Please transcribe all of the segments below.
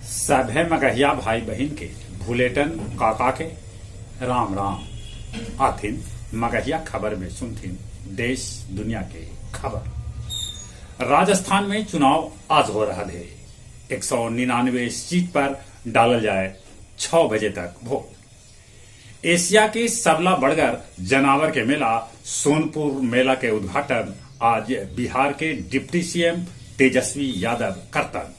सभे मगहिया भाई बहिन के भुलेटन काका के राम राम। आथिन मगहिया खबर में सुनथिन देश दुनिया के खबर। राजस्थान में चुनाव आज हो रहा है। 199 सीट पर डालल जाए 6 बजे तक वोट। एशिया के सबला बड़गर जनावर के मेला सोनपुर मेला के उद्घाटन आज बिहार के डिप्टी सीएम तेजस्वी यादव करतन।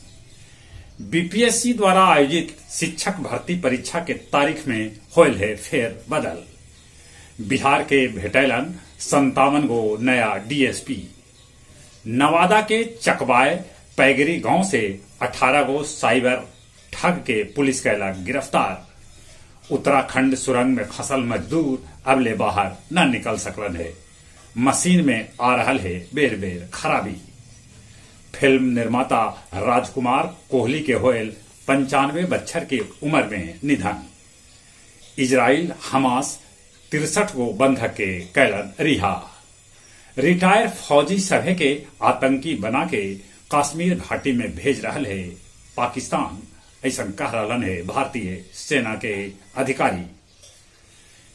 बीपीएससी द्वारा आयोजित शिक्षक भर्ती परीक्षा के तारीख में होयल है फेर बदल। बिहार के भेटैलन 57 गो नया डीएसपी। नवादा के चकबाय पैगरी गांव से 18 गो साइबर ठग के पुलिस कैलक गिरफ्तार। उत्तराखंड सुरंग में फंसल मजदूर अब ले बाहर न निकल सकलन है। मशीन में आ रहल है बेर बेर खराबी। फिल्म निर्माता राजकुमार कोहली के होयल 95 बच्छर के उम्र में निधन। इजराइल हमास 63 गो बंधक के कैलन रिहा। रिटायर फौजी सभे के आतंकी बना के कश्मीर घाटी में भेज रहल है पाकिस्तान, ऐसा कह रहलन है भारतीय सेना के अधिकारी।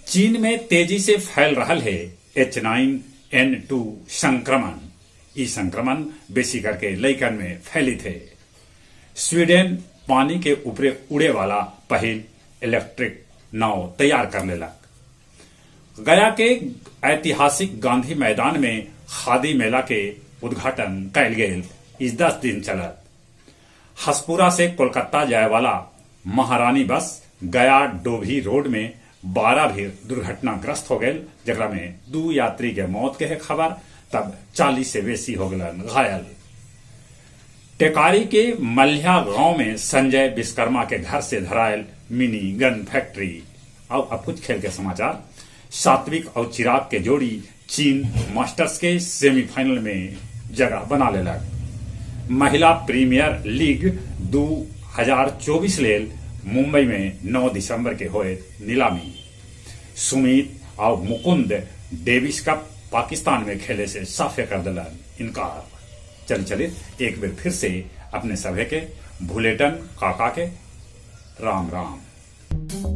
चीन में तेजी से फैल रहल है H9N2 संक्रमण। ई संक्रमण बेसी करके लइकन में फैलित है। स्वीडन पानी के ऊपरे उड़े वाला पहिल इलेक्ट्रिक नाव तैयार कर लेलक। गया के ऐतिहासिक गांधी मैदान में खादी मेला के उद्घाटन कैल गेल। इस 10 दिन चलत। हसपुरा से कोलकाता जाए वाला महारानी बस गया डोभी रोड में 12 भीड़ दुर्घटनाग्रस्त हो गए, जकरा में 2 यात्री के मौत के है खबर, तब 40 से बेसी हो गलन घायल। टेकारी के मल्लिया गांव में संजय विश्वकर्मा के घर से धरायल मिनी गन फैक्ट्री। और अब कुछ खेल के समाचार। सात्विक और चिराग के जोड़ी चीन मास्टर्स के सेमीफाइनल में जगह बना लेलक। महिला प्रीमियर लीग 2024 लेल मुंबई में 9 दिसंबर के होए नीलामी। सुमित और मुकुंद डेविस कप पाकिस्तान में खेले से साफे कर दिलन इनकार। चल चलित एक बेर फिर से अपने सभे के भुलेटन काका के राम राम।